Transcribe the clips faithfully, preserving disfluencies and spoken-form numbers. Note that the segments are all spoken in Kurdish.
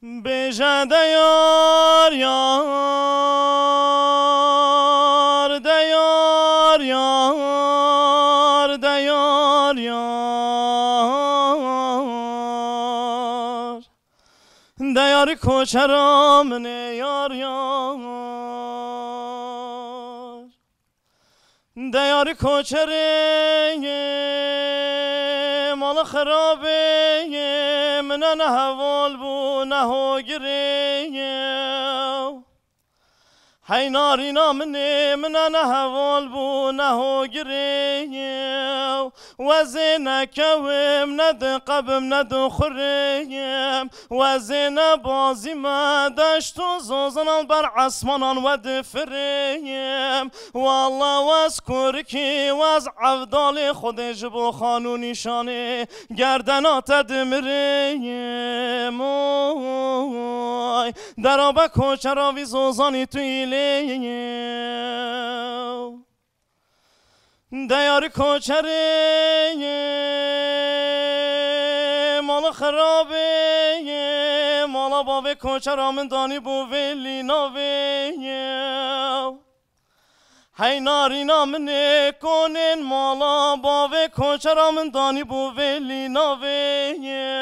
Bêje de yar, yar, de yar, yar, de yar, yar. De yarî koçera min ê yar, yar. De yarî koçerê ye, mala xirabê ye, min e ne heval bû, ne hogirê ye. Hey narîna min ê, min e ne heval bû, ne hogirê ye. Wezê nekewim, ne diqebim, ne dixureyim. Wezê nebazîme, deşt û zozanan ber esmanan we difireyim. Walla wez kurikî, wez evdalê Xwedê ji bo xan û nîşanê gerdena te dimireyim. Oy, derabe koçera vî zozanî tu îlê. De yarî koçerê ye, mala xirabê ye, mala bavê koçera min danî bo vê lînavê ye. Hey narîna min ê, konên mala bavê koçera min danî bo vê lînavê ye.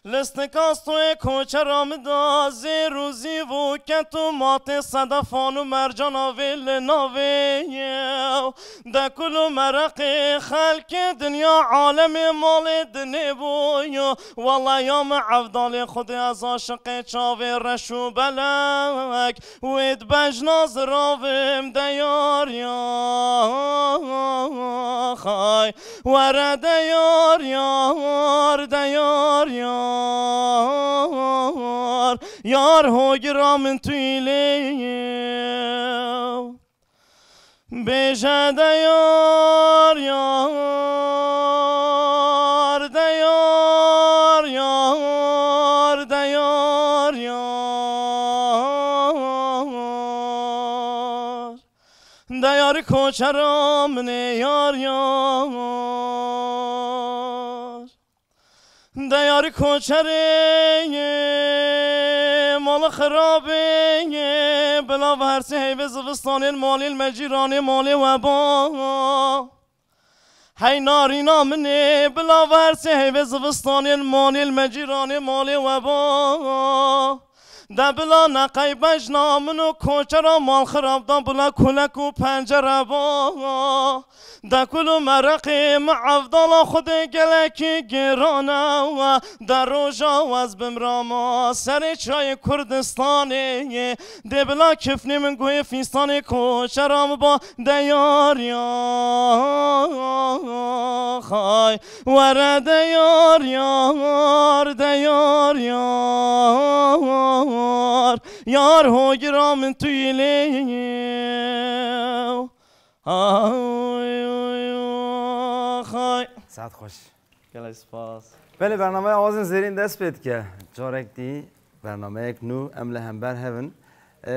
Listika stoyê koçera min da zêr û zîv û ket û matê sedefan û mercana vê li navê ye. De kul û mereqê xelkê dinya alemê malê dinê bû yo. Wella ya min evdalê Xwedê ez aşiqê çavê reş û belek. Wê di bejna ziravim de yar ya xay. Were de yar yar, de yar yar, yar hogira min tu îlê. Bêje de yar yar, de yar yar, de yar yar. De yarî koçera min ê yar yar. De yarî koçerê ye, mala xirabê ye, bila ve her sê heyvê zivistanên malê li me cîranê malê we ba. Hey narîna min ê, bila ve her sê heyvê zivistanên malê li me cîranê malê we ba. De bila neqey bejna min û koçera malxirab da bila kulek û pencere ba. De kul û mereqê min evdala Xwedê gelekî giran e. De roja wez bim rama serê çiyayê Kurdistanê. Dê bila kifnê min guhê fîstanê koçera min ba. De yar ya xay. Were de yar yar, de yar yar, yar hogira min tu îlê. Ay, ay, ay, xay. Saet xweş. Gelek spas. Belê, bernameya Awazên Zêrîn dest pê dike. Carek dî bernameyek nû em li hember hev in. Ee,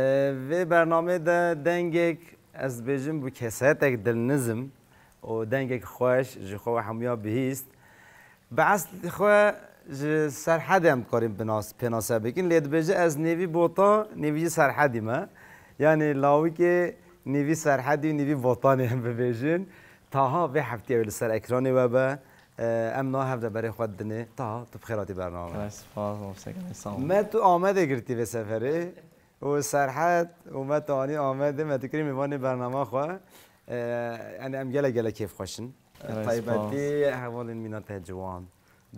vê bernameyê de dengek, ez dibêjim, bi kesetek dilnizim û dengek xweş ji xwe we hemûya bihîst. Bi eslî xwe ji Serhedê em dikarîn binas-, pênase bikin. Lê dibêje, ez nêvî Botan, nêvî jî Serhedî me. Yanî lawikê nêvî Serhedî û nêvî Botanê em bibêjin. Taha vê heftiyê ew li ser ekranê we be. Em niha hev de berê xwe didinê. Taha, tu bi xêr hatî bername. Gelek spas, mamoste, gelek sağ ol. Me tu Amedê girtî vê seferê. Û Serhed û me tu anî Amedê, me tu kirî mêvanê bernama xwe. Yanî em gelek gelek kêfxweş in. Gelek spas. Taybetî hevalên mîna te ciwan.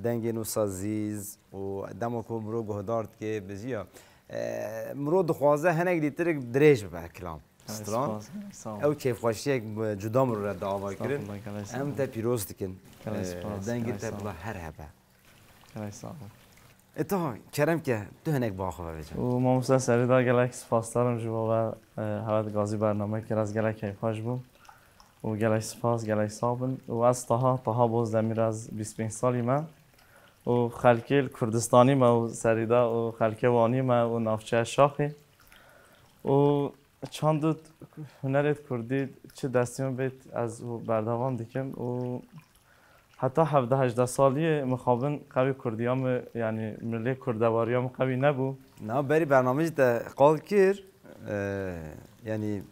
Dengên wisa zîz û dema ku mirov guhdar dike, bijiya. E, mirov dixwaze hinek dîtirik dirêj bibe kilam. Gelek stran. Spas, gelek sağ ol. Ew kêfxweşiyek bi cuda mirov re dava kirin. Estağfurullah, gelek sağ ol. Em te pîroz dikin. Gelek spas, gelek sağ ol. E, dengê te bila her hebe. Gelek sağ ol. E, Taha, kerem ke, tu hinek bi xwe ve bêje. Û mamoste Serîda, gelek spasdarim ji bo we, e, hewe di gazî bername kir, ez gelek keyfxweş bûm. û gelek spas, gelek sax bin. Û ez Taha, Taha Bozdemîr, ez bîst pênc salî me. Û xelkê li Kurdistanî me û Serîda û xelkê Wanî me û navçeya Şaxê. Û çand û hunerê Kurdî çi destî min bêt, ez û berdewam dikim û Heta hevdeh hejdeh saliyê mixabin qewî kurdiya min, yanî milê kurdewariya min qewî nebû. Na berî bernameyê jî te qal kir, e, yanî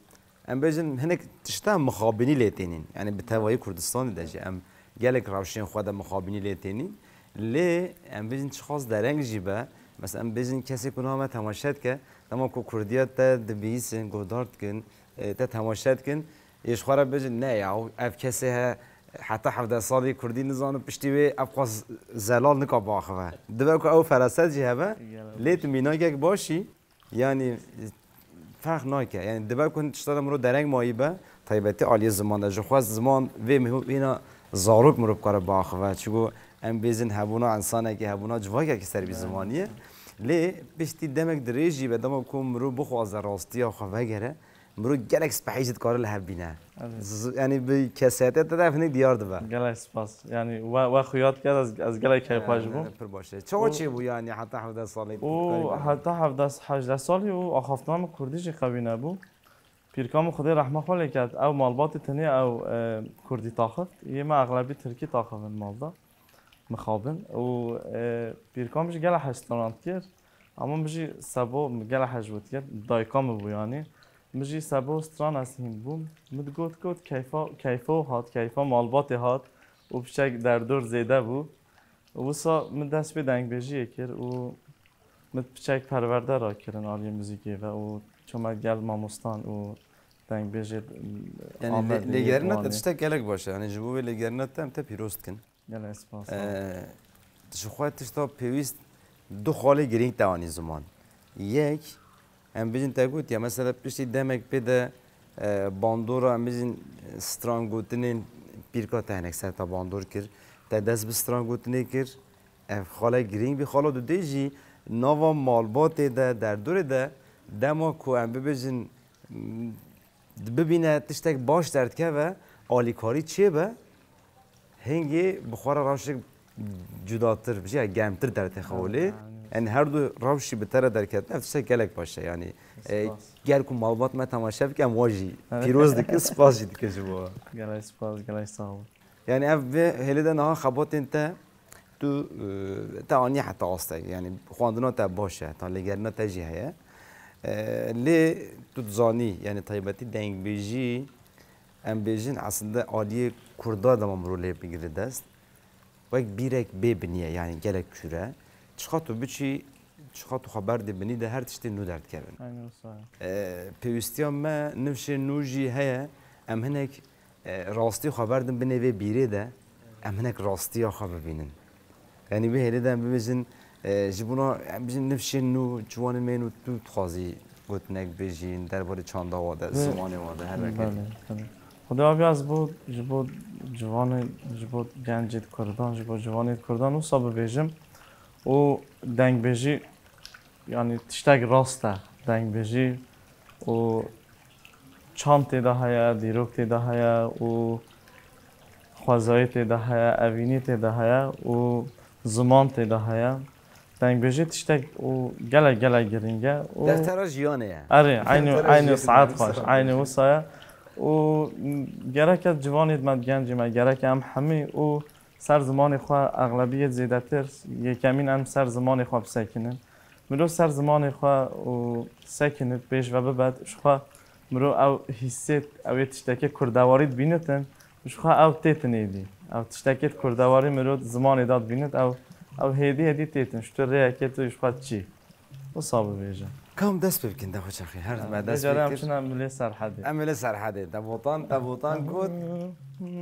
em bêjin hinek tişta mixabinî lê tênîn. Yanî bi tevayî Kurdistanê de jî em gelek rewşên xwe de mixabinî lê tênîn. Lê em bêjin çiqas dereng jî be, mesela em bêjin kesê ku niha me temaşe dike, dema ku kurdiya te dibihîsin, guhdar dikin, e, te temaşe dikin, ê ji xwe re bêjin, ne ya, ev kesê he, heta hevdeh salî kurdî nizane, piştî wê ev qas zelal nika biaxive. Dibe ku ew feraset jî hebe, lê tu mînakek baş î, yanî ferq nake. Yanî dibe ku hin tişta de mirov dereng mayî be, taybetî aliyê ziman de. Ji xwe ziman vê miho-, hîna zarok mirov bikare biaxive. Çiku em bêjin hebûna însanekî, hebûna civakekî ser vî zimanî ye. Lê piştî demek dirêj jî be, dema ku mirov bixwaze rastiya xwe vegere, mirov gelek spehî jî dikare li hev bîne. Evet. Z-, yanî bi kesayetê te de ev hinek diyar dibe. Gelek spas. Yanî we, we xuya dikir, ez, ez gelek keyfxweş bûm. Pir baş e. Çawa çêbû yanî heta hevdeh salê? Û heta hevdeh hejdeh salî û axaftina min kurdî jî qewî nebû. Pîrka min Xwedê rehma xwe lê ket, ew malbatê tenê ew, e, kurdî taxift. Yê me exlebî tirkî taxivin mal de. Mixabin. Û, e, pîrka min jî gelek hej stran dikir. Ama min jî sebo, min gelek hej bû dikir. Dayika min bû yanî. Min jî sebo stran ez hîn bûm. Min digot, got, keyfa, keyfa hat, keyfa malbatê hat û piçek derdor zêde bû. Û wisa min dest pê dengbêjiyê kir û min piçek perwerde rakirin aliyê muzîkê ve û çûme gel mamostan û dengbêjê, yanî, Amedê lê-, lêgerîna te Wanê. Tiştek gelek baş e. Yanî ji bo vê lêgerîna te em te pîroz dikin. Gelek spas. Ee, ji xwe tişta pêwîst du xalê girîng te anî ziman. Yek, em bijin te gotiye, mesela piştî demek pê de, e, bandora, em bijin, e, stran gotinên pîrka te hinek ser te bandor kir. Te dest bi stran gotinê kir. Ev xale girîng bî. Xala dudê jî nava malbatê de, derdorê de, dema ku em bibêjin, m, bibîne tiştek baş derdikeve, alîkarî çêbe, hingê bi xwe re rewşek cudatir, bi jî germtir dertê xewlê. Aynen. Yanî her du rewşî bi te re derketin, ev tiştek gelek baş e. Yanî, e, Spas. Ger ku malbat me temaşe bike, em wa jî Evet. pîroz dikin, spas jî dikin ji bo we. Gelek spas, gelek sağ ol. Yanî ev vê hêlê de niha xebatên te, tu, e, te aniye heta astek. Yanî xwendina te baş e, heta lêgerîna te jî heye. E, lê tu dizanî, yanî taybetî dengbêjî, em bêjin, aslinde aliyê kurda dema mirov lê bigire dest, wek bîrek bê binî ye, yanî gelek kûr e. Çiqa tu biçî, çiqa tu xwe berdî binî de her tiştê nû derdikevin. Aynen wisa ye. E, pêwîstiya me nifşên nû jî heye, em hinek, e, rastî xwe berdin binê vê bîrê de, em hinek rastiya xwe bibînin. Yanî vê hêlê de em bibêjin, e, ji bona em bijin nifşên nû, ciwanên me yên nû tu dixwazî gotinek bêjîn derbarê çanda wa de, Vê- zimanê wa de, her wekî. Belê, belê. Xwedê aviya ez bo, ji bo ciwanê, ji bo gencê di Kurdan, ji bo ciwanê di Kurdan wisa bibêjim û dengbêjî, yanî tiştek rast e. Dengbêjî û çand tê de heye, dîrok tê de heye û xwezayê tê de heye, evînî tê de heye û ziman tê de heye. Dengbêjî tiştek û gelek, gelek girîng e û Deftera jiyanê ye. Erê, eynî, Deftera eynî jiyanê saet ye. Xweş, eynî wisa ye. Û gereke ciwanê me, gencê me, gereke em hemî û ser zimanê xwe, exlebiyet zêdetir, yekemîn em ser zimanê xwe bisekinin. Mirov ser zimanê xwe û sekinit, pêş ve bibet, ji xwe mirov ew hîsêt, ew ê tiştekê kurdewarî dibînitin, ji xwe ew têtin êdî. Ew tiştekê kurdewarî mirov zimanê de dibînit, ew, ew hêdî hêdî têtin. Ji tu rêyekê tu ji xwe çî. Wisa bibêje. Kam dest pê bikin de xwe çaxê. Her Ha, me dest vê carê pê em kir. Çine milê Serhedê. Em milê Serhedê. Te botan, te botan got.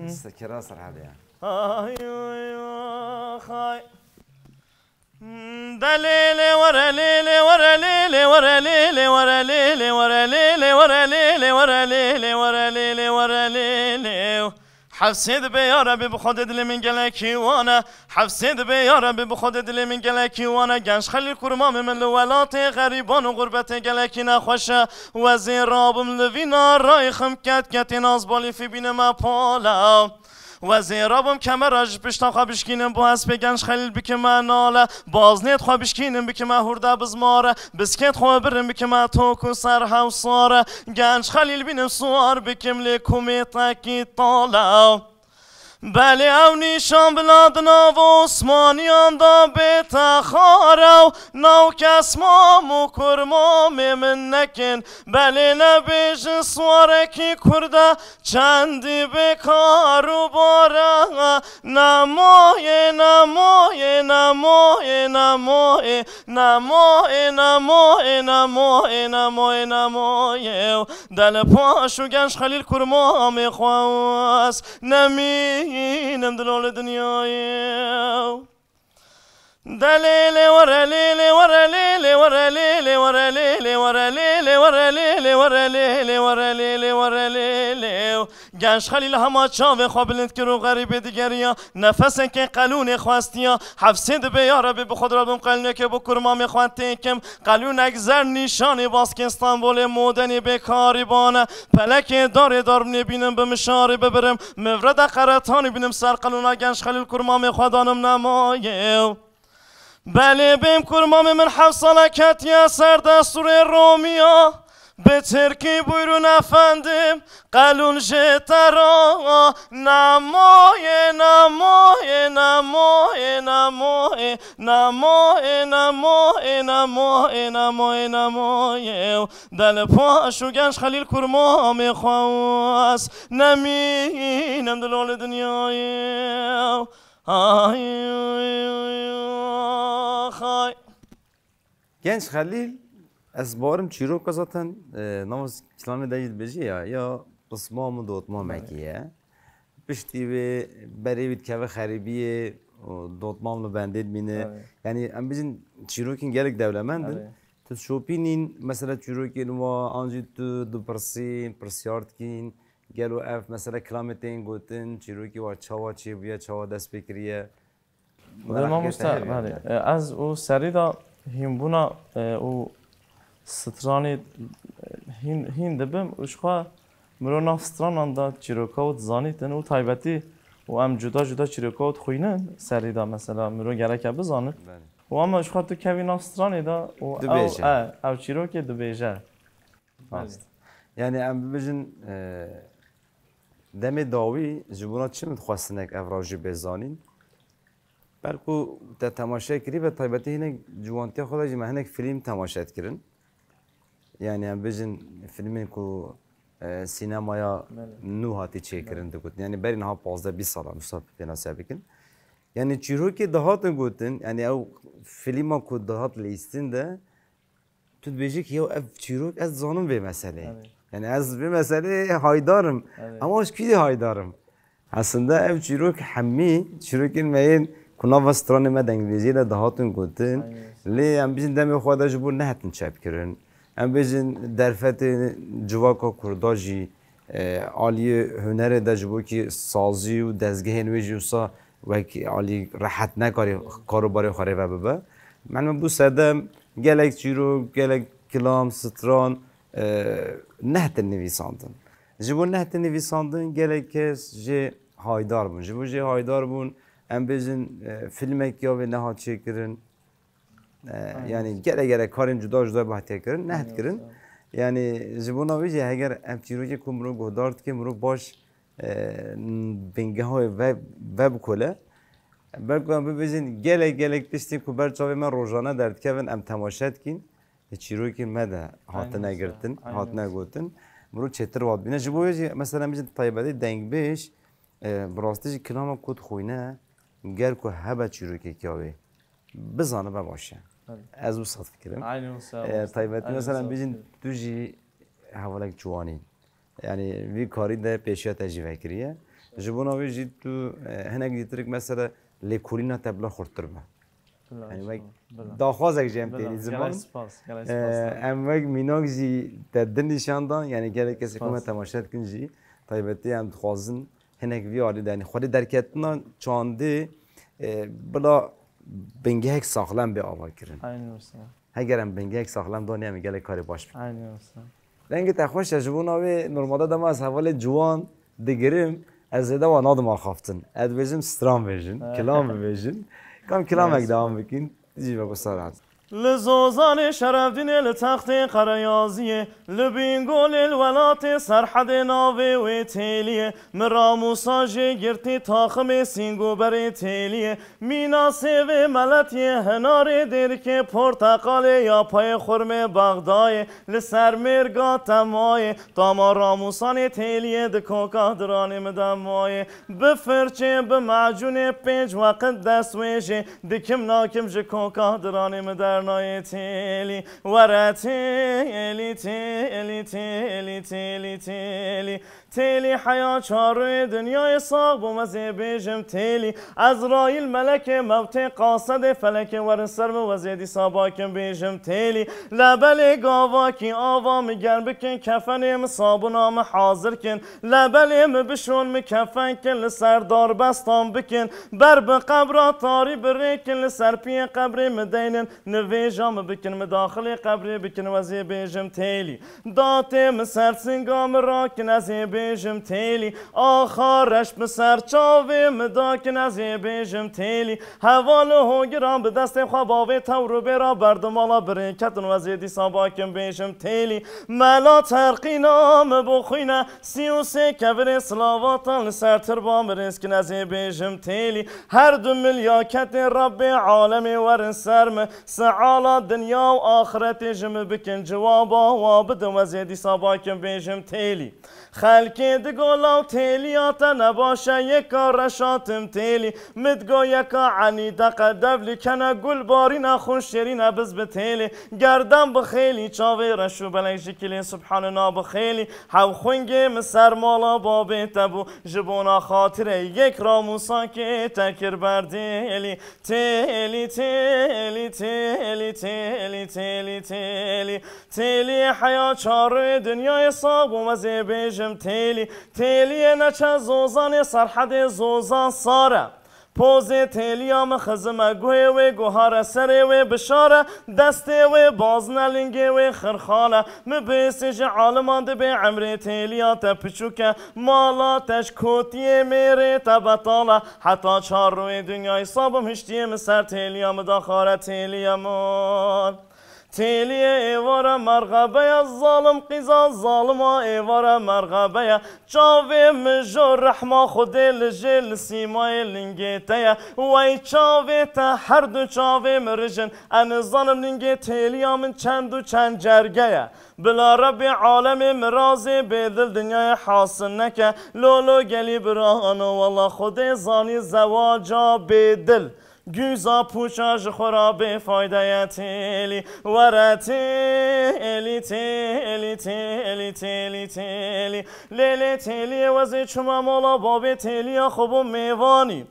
Sekira Serhedê ya. Ay, ay, ay, ay. De lê lê were, lê lê were, lê lê were, lê lê were, lê lê were, lê lê were, lê lê were, lê lê were, lê lê were, lê lê. Hefsê dibe ya Rebî bi Xwedê dilê min gelekî wan e. Hefsê dibe ya Rebî bi Xwedê dilê min gelekî wan e. Genç Xelîl kurmamê min li welatê xerîban û xurbetê gelekî nexweş e. Wezê rabim li vî narayê xim ket ketê nas balîfî bînime pala. Wezê rabim kemera ji pişta xwe bişkînim, bo hespê genç Xelîl bikime nale. Baznêt xwe bişkînim, bikime hûrde bizmare. Biskêt xwe birim, bikime tok û ser hewsare. Genç Xelîl bînim suwar bikim, lê kumê tekî tale. Belê ew nîşan bila di nav Osmaniyan da bête xare û nav kes mam û kurmamê min nekin. Belê nebêjin siwarekî kurde çendî bê kar û bare. Nemoyê, nemoyê, nemoyê, nemoyê, nemoyê, nemoyê, nemoyê, nemoyê, nemoyê. De li paş û genç Xelîl kurmamê xwe wes nemînim dilo li dinyayê. De lê lê were lê lê were lê lê were lê lê were lê lê were lê lê were lê lê were lê lê were lê lê were lê lê. Genç Xelîl hema çavê xwe bilind kir û xerîbê digeriya. Nefesekê qelûnê xwestiya. Hefsê dibê ya Rebî bi xwe dirabim qelûnekê bo kurmamê xwe têkim. Qelûnek zer nîşanê baskê Stenbolê modenê bêkarî bane. Pelekê darê darbinê bînim bi mişarê bibirim. Mivrede qeretanî bînim ser qelûna genç Xelîl kurmamê xwe danim nemayê. Belê bêm kurmamê min heft sala ketiye ser destûrê Romiya. Bi tirkî bûyrûn efendim, qelûn ji te re. Nemoyê, nemoyê, nemoyê, nemoyê, nemoyê, nemoyê, nemoyê, nemoyê, nemoyê. De li paş û genç Xelîl kurmamê xwe wes nemînim dilo li dinyayê. Ay, ay. Genç Xelîl, ez bawerim çîroka zaten e, nava kilamê de jî dibêje ya, ya pismam û dotmamekî ye. Piştî wê berê wî dikeve xerîbiyê û dotmam li bendê dimîne. Yanî em bijin çîrokên gelek dewlemend in. Tu şopînîn, mesela çîrokên wa an jî tu dipirsîn, pirsyar dikîn, gelo ev mesela kilamê tên gotin, çîrokî wa çawa çêbûye, çawa dest pê kiriye? Belê mamoste, belê. E, ez û serî de hînbûna e, û stranê e, hîn, hîn dibim û ji xwe miro nav stranan de çîroka û dizanîtin û taybetî û em cuda cuda çîroka û dixwînin serî de mesela miro gereke bizanin. Belê. Û ama ji xwe tu kevî nav stranê de û ew, e, ew çîrokê dibêje. Rast. Yanî em bibêjin e, demê dawî ji bona çi min dixwestin ek ev rewşê bê zanîn? Belku te temaşe kirî ve taybetî hinek ciwantiya xwe de jî me hinek fîlm temaşe dikirin. Yanî em bêjin fîlmên ku e, sînemaya nû hatî çêkirin digotin. Yanî berî niha pazdeh bîst sala wisa pênase bikin. Yanî çîrokê dihatin gotin, yanî ew fîlma ku dihat lîstin de tu dibêjî ki yew ev çîrok ez dizanim vê meseleyê. Yanî ez vê meseleyê haydar im. Ama ez kî dê haydar im? Aslında ev çîrok hemî çîrokên me yên ku nava stranê me dengbêjiyê de dihatin gotin. Lê em bijin demê xwe de ji bo nehatin çepkirin. Em bijin derfetê civaka Kurda jî e, aliyê hunerê de ji bo kî sazî û dezgehên wê jî wisa wek alî rehet nekarî karobarê xwe rê ve bibe. Mehmet bû sedem gelek çîrok, gelek kilam, stran e, nehatin nivîsandin. Ji bo nehatin nivîsandin gelek kes jê haydar bûn. Ji bo jê haydar bûn, em bêjin e, fîlmek ya wê nehat çêkirin. E, yanî gelek gelek karên cuda cuda bi hatiye kirin, nehat kirin. Yanî ji bo navê jî heger em çîrokê ku mirov guhdar dike, mirov baş e, bingeha wê ve, vebikole. Belku em bibêjin gelek gelek tiştên ku ber çavê me rojane derdikevin em temaşe dikîn. Di çîrokên me de hatine girtin, hatine gotin. Mirov çêtir wadibîne. Ji bo wê jî mesela em bijin taybetî dengbêj e, bi rastî jî kilama ku dixwîne ger ku hebe çîrokekî ya wê bizanibe baş e. Ez wisa dikirim. E, taybetî mesela em bijin tu jî hevalek ciwanî. Yanî vî karî de pêşiya te jî vekiriye. Ji bona wê jî tu e, hinek dîtirik mesela lêkolîna te bila xurttir be. Yanî wek daxwazek jî em tênî ziman. E, em wek mînak jî te din nîşan dan, yanî gelek kesê ku me temaşe dikin jî taybetî em dixwazin hinek vî alî de, yanî xwedî derketina çandê e, bila bingehek saxlem bê avakirin. Heger em bingehek saxlem danî em ê gelek karê baş bikin. Dengê te xweş e, ji bona wê normalde dema ez hevalê ciwan digirim, ez zêde wan nadim axaftin. Ez dibêjim stran bêjin, kilam bibêjin. Kam kilamek dewam bikin, tu jî vego sax rehet. Li Zozanê Şerefdînê li textê Qereyaziyê, li Bîngolê li welatê Serhedê navê wê Têliyê, min Ramûsa jê girtî taximê sîngoberê Têliyê, mîna sêvê meletiyê, hinarê dêrikê porteqalê, yapayê xurmê Bexdayê, li ser mêrga temayê, tama Ramûsanê Têliyê di koka diranê min de mayê. Bi firçê, bi macûnê pênc weqit destwêjê, dikim nakim ji koka diranê min dernayê Têlî. Were Têlî, Têlî, Têlî, Têlî, Têlî. Têlî heya çarê dinyayê sax bû, me zê bêjim Têlî. Ezraîl melekê mewtê qasedê felekê werin ser min, we zê dîsa bakim bêjim Têlî. Lebelê gavakî ava min germ bikin, kefenê min sabûna min hazir kin. Lebelê min bişon, min kefen kin, li ser darbestan bikin. Ber bi qebra tarî birêkin, li ser piyê qebrê min deynin. Nivêja min bikin, min daxilê qebrê bikin, we zê bêjim Têlî. Datê min ser singa min rakin, ez ê bêjim Têlî. Axa reş min ser çavê min dakin, ez ê bêjim Têlî. Heval û hogiran bi destê xwe bavê tewr û bêra berdimala birê ketin, we zê dîsa bakin bêjim Têlî. Mela terqîna min bo xwîne, sî û sê kevirê silavatan li ser tirba min rêz kin, ez ê bêjim Têlî. Her du milyaketê Rebbê alemê werin ser min, siala dinya û axiretê ji min bikin, ciwaba wa bidin, we zê dîsa bakin bêjim Têlî. Xelkê digo law Têliya te nebaş e, yeka reşatim Têlî. Min digo yeka enî deqe dev li kene, gul barîne xûn şêrîne biz bi Têlî. Gerdan bi xêlî, çavê reş û belek ji kilê subhanina bi xêlî. Hev xwingê min ser mala babê te bû, ji bona xatirê yek Ramûsankê te kir ber Têlî. Têlî, Têlî, Têlî, Têlî, Têlî, Têlî. Têliyê heya çarê dinyayê sax bû, me zê bêjim Têlî. Têliyê neçe Zozanê, Serhedê Zozan sar e. Pozê Têliya min xizime guhê wê, guhare serê wê bişare, destê wê bazne, lingê wê xirxale. Min bêsê ji aliman dibê emrê Têliya te piçûk e, mala te ji kotiyê mêrê te betale. Heta çar rûyê dinyayê sabim hiştiyê min ser Têliya min daxare Têliya min. Têliyê êvara merxebeya zalim, qîza zalima êvara merxebeya. Çavê min jo rehma Xwedê li jê, li sîmayê lingê te ye. Wey çavê te, her du çavê min rijin, ez nizanim lingê Têliya min çend û çend cerge ye. Bila Rebbê alemê mirazê bêdil dinyayê hasil neke. Lolo gelî birano, wela Xwedê zanî zewaca bêdil. Gûza pûça ji xwe ra bê fayde ye Têlî. Were Têlî, Têlî, Têlî, Têlî, Têlî. Lê lê Têliyê wezê çûme mala babê Têliya xwe bû mêvanî.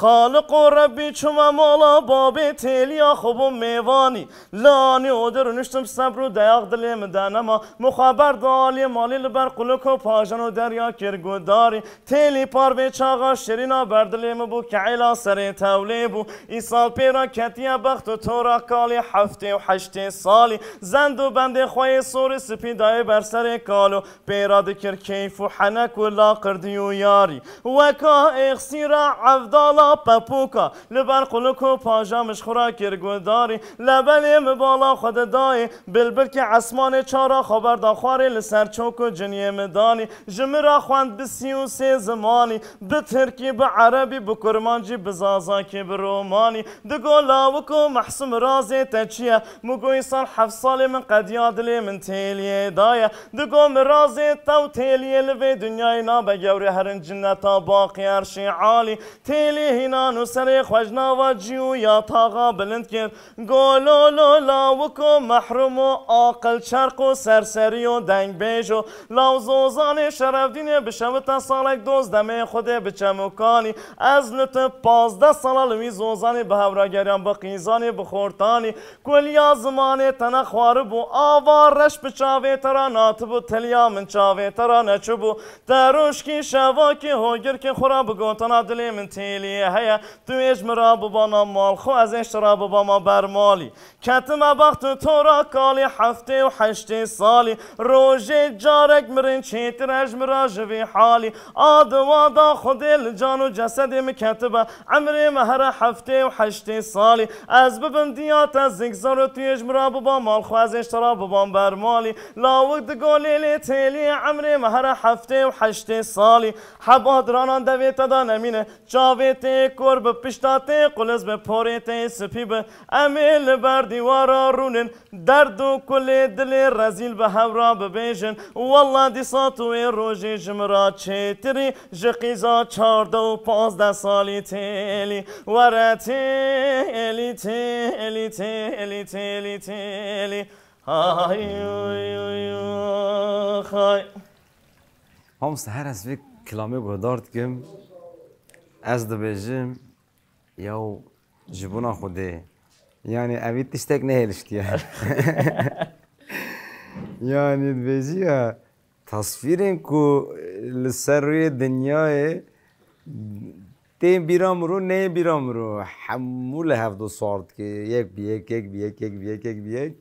Xaliq û Rebbî çûme mala babê Têliya xwe bû mêvanî. Lanî odir nuştim sebr û dayaq dilê min de nema. Min xwe berda aliyê malî li ber quluk û pajan û derya kir gudarî. Têlî parvê çaxa şirîna ber dilê min bû, ke'êla serê tewlê bû. Îsal pê re ketiye bext û tora kalî heftê û heştê salî. Zend û bendê xwe yê sorî spî dayê ber serê kalo. Pê re dikir keyf û henek û laqirdî û yarî. Weka êxsîra evdala pepoka. Li ber quluk û paja min ji xwe re kir gudarî. Lebelê min bala xwe didayê. Bilbilkê esmanê çara xwe berda xwarê, li ser çok û ciniyê min danî. Ji min re xwend bi sî û sê zimanî, bi tirkî, bi erebî, bi kurmancî, bi zazakî, bi romanî. Digo lawik û mehsûm, razê te çi ye? Min got îsal heft salê min qediya dilê min Têliyê daye. Digo min razê te û Têliyê li vê dinyayê nabe gewrê herin cinneta baqî erşê alî. Têlî hîna nû serê xwe ji nava cî û yataxa bilind kir. Go lolo lawiko mehrûm û aqil çerq û serserî û dengbêj û law Zozanê Şerefdînê bişewite salek doz demê Xwedê bi çemûkanî. Ez li tu pazdeh sala li wî Zozanê bi hewrageriyan, bi qîzanê, bi xortanî. Kuliya zimanê te nexwaribû, ava reş bi çavê te re natibû, tiliya min çavê te re neçûbû. Te rojkî şevakî hogirkê xwe re bi gotana dilê min Têlî. Heye, tu ê ji min re bibana mal xwe, ez ê ji te re bibama ber malî. Ketime bext û tora kalî, heftê û heştê salî. Rojê carek mirin çêtir e ji min re ji vî halî. A diwa da Xwedê li can û cesedê min ketibe, emrê me here heftê û heştê salî. Ez bibim diya te zikzor û tu yê ji min re biba mal xwe, ez ê ji te re bibam ber malî. Lawik digo lê lê têlî, emrê me here heftê û heştê salî. Heba diranan devê te de nemîne, çavê tê kor bi, pişta tê quliz bi, porê tê spî bi. Em ê li ber dîwara rûnin, derd û kulê dilê rezîl bi hev re bibêjin. Wella dîsa tu wê rojê ji min re çêtirî, ji qîza çardeh û pazdeh salî têlî. Were têlî, têlî, têlî, têlî, têlî. Hay, oy, oy, oy, hay. Mamoste, her ez vê kilamê guhdar dikim, ez dibêjim, yaw, ji bona Xwedê. Yani, evî tiştek nehêliştiye. Yani, dibêjî ya, tasvîrên ku li ser rûyê dinyayê tên bîra mirû, neyê bîra mirû, hemû li hevdo sar dike. Yek bi yek, yek bi yek, yek bi yek, yek bi yek.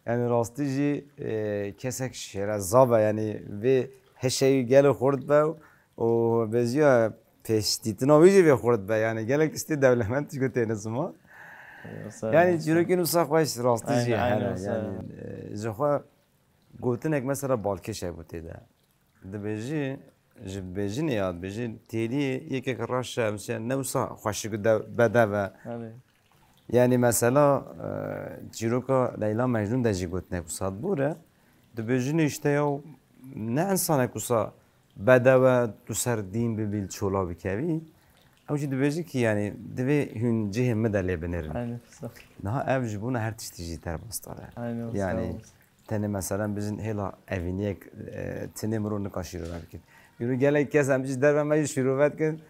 Yani, rastî jî, e, kesek şêrezav e, yani, vê hişê wî gelê xurt be û bêjiya pêşdîtina wî jî vê xurt be. Yani, gelek tiştê dewlemend tişko têne ziman. Wisa, yani, wisa. Çîrokên wisa xweş rastî jî hene. Aynen, wisa. Yani, e, ji xwe gotinek mesela balkêş hebû tê de. Dibêjî, ji bêjinê ya dibêjî, têliyê yekek reş e, em ne wisa xweşik û de-, bedev e. Belê. Yani mesela, e, çîroka Leyla Mecnûn de jî gotinek wisa dibûre. Dibêjinê işte ya ne insanek wisa bedew e, tu ser dîn bibî, li çola bikevî. Ew jî dibêje ki, yani, divê hûn cihê min de lê binêrin. Aynen, wisa. Niha ev ji bona her tiştî jî derbasdar e. Aynen, wisa, yani, wisa. Tenê mesela bijin hêla evîniyek, e, tinê mirov nika şîrove bikin. Îro gelek kes em jî derve me jî şîrove dikin.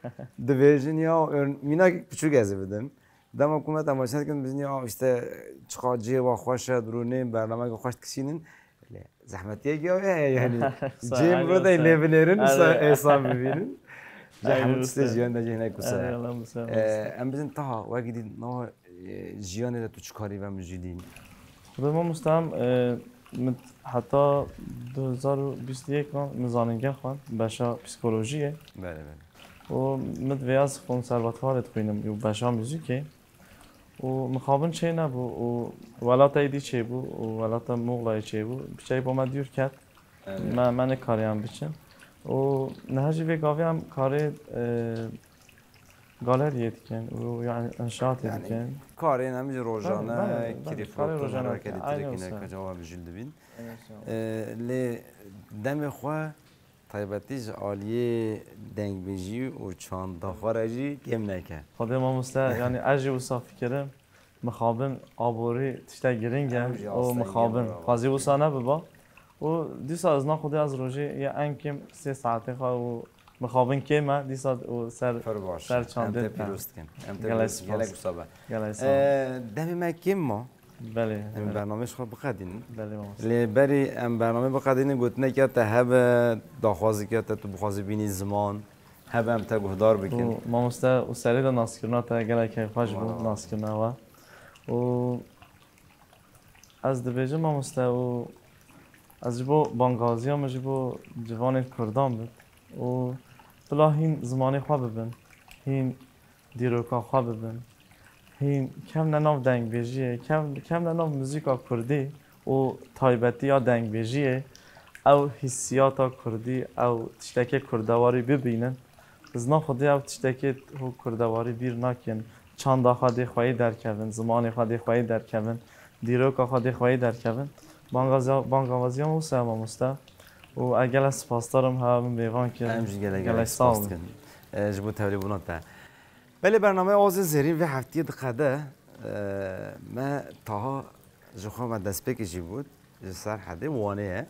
Dibêjin ya, ör-, mînakek piçûk ez ê bidim. Dema ku me temaşe dikin, bijin ya, işte, çiqa cihê wa xweş e, dirûnên bernameyeke xweş dikişînin. Lê zehmetiyek ya heye, yani. Wisa, cihê mirov de lê binêrin, wisa êsan bibînin. Ji hemû tiştê jiyan de jî hinek wisa ye. E, em bijin taha, wekî dî nava e, jiyanê de tu çi karî ve mijûlîn? Xwedê mamoste em, e, min heta du hezar û bîst û yek ve min zanîngeha xwend, beşa psîkolojiyê. Belê, belê. Û min divê ez konservatuvarê dixwînim û beşa muzîkê. Û mixabin çê nebû û welata êdî çêbû û welata Moxlayê çêbû. Piçeyê bo me dûr ket. Evet. Me, me nekariyan biçin. Û niha jî vê gavê em karê, e, galeriyê dikin û yani inşaatê dikin. Karên em jî rojane, belê, belê, belê, kirî karê rojane, hareketê, aynen, wisa. Ka cewab jî dibîn. Aynen, wisa. E, lê demê xwe taybetî ji aliyê dengbêjî û çanda xwe re jî kêm neke. Xwedê mamoste, yani ez jî wisa fikirim. Mixabin aborî tiştek giring e. Ew jî û astengî mixabin ye, xwezî wisa nebiba. Û dîsa ez na Xwedê ez rojê ya en kêm sê saetê xwe û mixabin kêm e, dîsa û ser, ser çandê te. Em te pîroz dikin. Em te gelek spas. Gelek wisa be. Gelek spas. Ee, demê me kêm ma. Belê, em bernameyê xwe biqedînin. Belê, mamoste. Lê berî em bernameyê biqedînin, gotinek ya te hebe, daxwazek ya te tu bixwazî bînî ziman. Hebe em te guhdar bikin. Û mamoste û serê de naskirina te gelek keyfxweş bû, naskirina we. Û ez dibêjim mamoste û ez ji bo bangaziya min ji bo ciwanên Kurdan bit û bila hîn zimanê xwe bibin, hîn dîroka xwe bibin. Hîn kevne nav dengbêjiyê, kev-, kevne nav muzîka kurdî û taybetiya dengbêjiyê, ew hîssiyata kurdî, ew tiştekê kurdewarî bibînin. Bi zina Xwedê ew tiştekê ho kurdewarî bîr nakin. Çanda xwe dê xweyî derkevin, zimanê xwe dê xweyî derkevin, dîroka xwe dê xweyî derkevin. Bangaza-, bangawaziya me wisa ye mamoste. Û ez gelek spasdar im, hewa min mêvan kir. Em jî gelek, gelek spas dikin. Gelek sağ olun. E, ji bo tevlîbûna te. Belê, bernameya Awazên Zêrîn vê heftiyê diqede. E, me taha ji xwe me destpêkê jî got, ji Serhedê Wanê ye.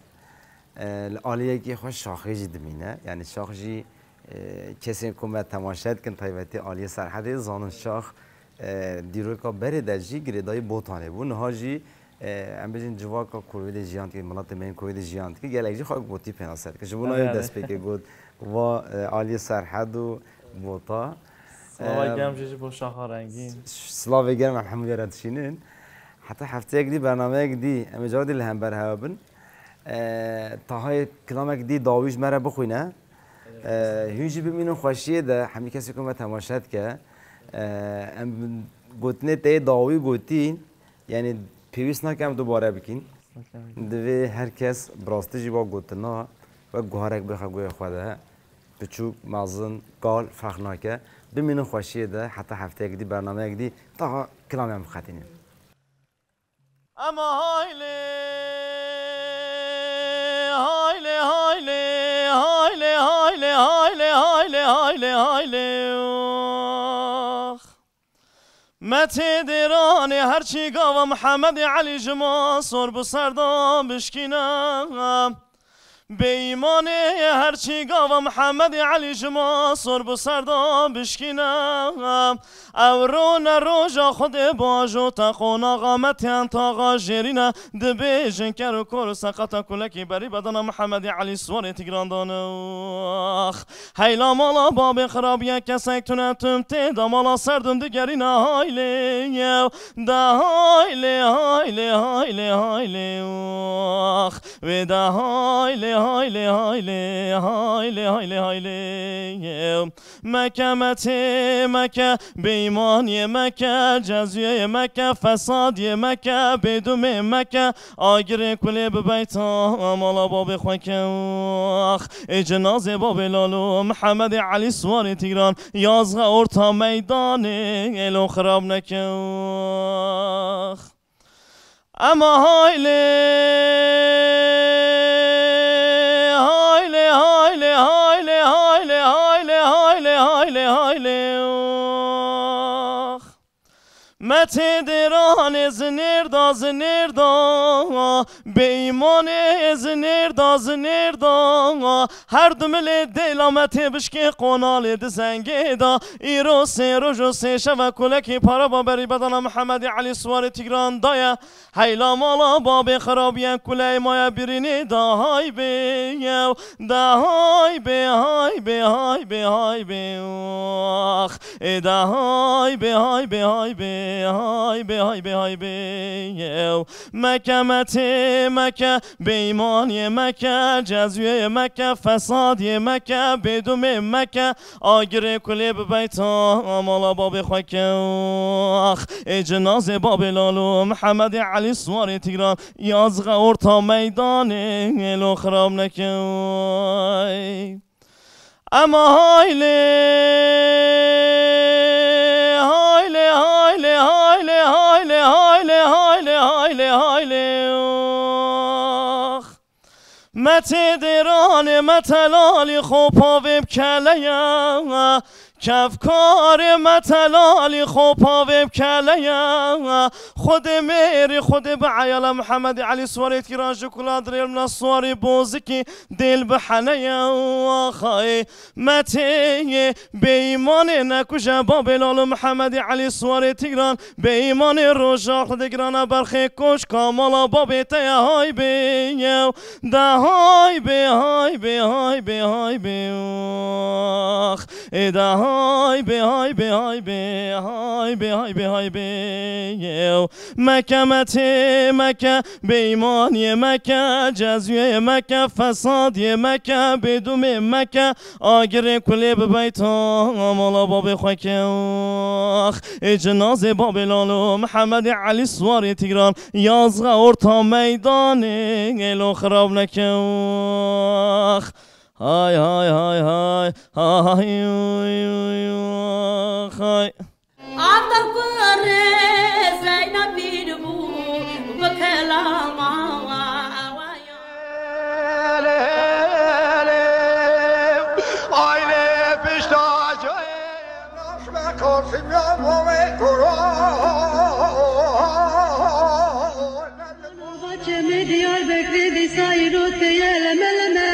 E, li aliyekî xwe şaxê jî dimîne. Yani şax jî, e, kesên ku me temaşe dikin, taybetî aliyê Serhedê, zanin şax, e, dîroka berê de jî girêdayî Botanê bû. Niha jî, e, em bêjin civaka ku wê dê jiyan dike, miletê me yên ku wê dê jiyan dike, gelek jî xwe botî pênase dike. Ji bo navê destpêkê got, va, e, aliyê Serhed û Bota. Slavê Em, germ jî ji bo şaxa rengîn. Slavê germ em hemû yere dişînin. Heta hefteyek dî, bernameyek dî, em ê caredî li hember hewe bin. E, tahayê kilamek dî dawî ji me re bixwîne. E, hûn jî bimînin xweşiyê de, hemî kesê ku me temaşe dike. E, em gotinê tê dawî gotîn, yanî pêwîst nake em dubare bikîn. Divê her kes bi rastî jî wa gotina wek guharek bixe guhê xwe de. Piçûk, mezin, kal ferq nake. Bimînin xweşiyê de heta hefteyek dî, bernameyek dî, taha kilamê em bixetînin. Ema haylê, haylê, haylê, haylê, haylê, ox. Me tê dêranê her çî gava Mihemedê Elî ji ma sor bi ser de bişkîne. Bêîmanê her çî gava Mihemedê Elî ji ma sor bi ser de bişkîne. Ewro ne roja Xwedê bajo te qonaxa me tên taxa jêrîne. Dibêjin ker û kor û seqeta kulekî berî bedena Mihemedê Elî Swarê Tigran dane. Heyla mala babê xirabiye kesek tune tim tê da mala serdin digerîne haylê yew. De haylê, haylê, haylê, haylê, ox. Wê de haylê, haylê, haylê, haylê, haylê, haylê, yew. Meke metê, meke bêîmaniyê, meke ceziyê, meke fesadiyê, meke bêdumê, meke agirê kulê bibeyta mala babê xwe ke. Ax, ê cinazê babê Lalo, Mihemedê Elî Swarê Tigran, yazxe orta meydanê, êlo xirab neke. Ax. Ema haylê, haylê, haylê, ox. Me tê dêranê zinêr da, zinêr da, bêîmanê zinêr da, zinêr da. Her du milê dêla me tê bişkê qonalê di zengê da. Îro sê roj û sê şeva kulekî para ba berî bedana Mihemedê Elî Swarê Tigran daye. Heyla mala babê xirabiye kuley maya birînê da hay bê yew. Da hay bê, hay bê, hay bê, hay bê, ax. Ê da hay bê, hay bê, hay bê, hay bê, hay bê, hay bê, yew. Meke metê, meke bêîmaniyê, meke ceziyê, meke fesadiyê, meke bêdumê, meke agirê kulê bibeyta mala babê xwe ke. Ax, ê cinazê babê Lalo, Mihemedê Elî Swarê Tigran, yazxe orta meydanê, êlo xirab neke. Ema haylê, haylê, haylê, haylê, ox. Me tê dêranê me telalî xo pavê bi keleye. Kevkarê me telalî xo pavê bi keleye. Xwedê mêrî, Xwedê bi eyala Mihemedê Elî Swarê Tigran ji kula dirêl mina Swarê Bozikî dêl bi heneye. Axayê me tê yê bêîmanê nekuje babê Lalo Mihemedê Elî Swarê Tigran. Bêîmanê roja Xwedê girana berxê koşka mala babê te ye hay bê yew. De hay bê, hay bê, hay bê, hay bê, ax. Ê de hay bê, hay bê, hay bê, hay bê, hay bê, hay bê, yew. Meke metê, meke bêîmaniyê, meke ceziyê, meke fesadiyê, meke bêdumê, meke agirê kulê bibeyta mala babê xwe ke. Ax, ê cinazê babê Lalo, Mihemedê Elî Swarê Tigran, yazxe orta meydanê, êlo xirab neke. Ax, hay, hay, hay, hay, hay, hay, hay. After kurê Zeynep pîr bû, bi kelama ewa ya. Aile pişta cayê naşme Kasım ya mame Kur'an. Bahçemi Diyarbekri dîsa îro teye leme leme.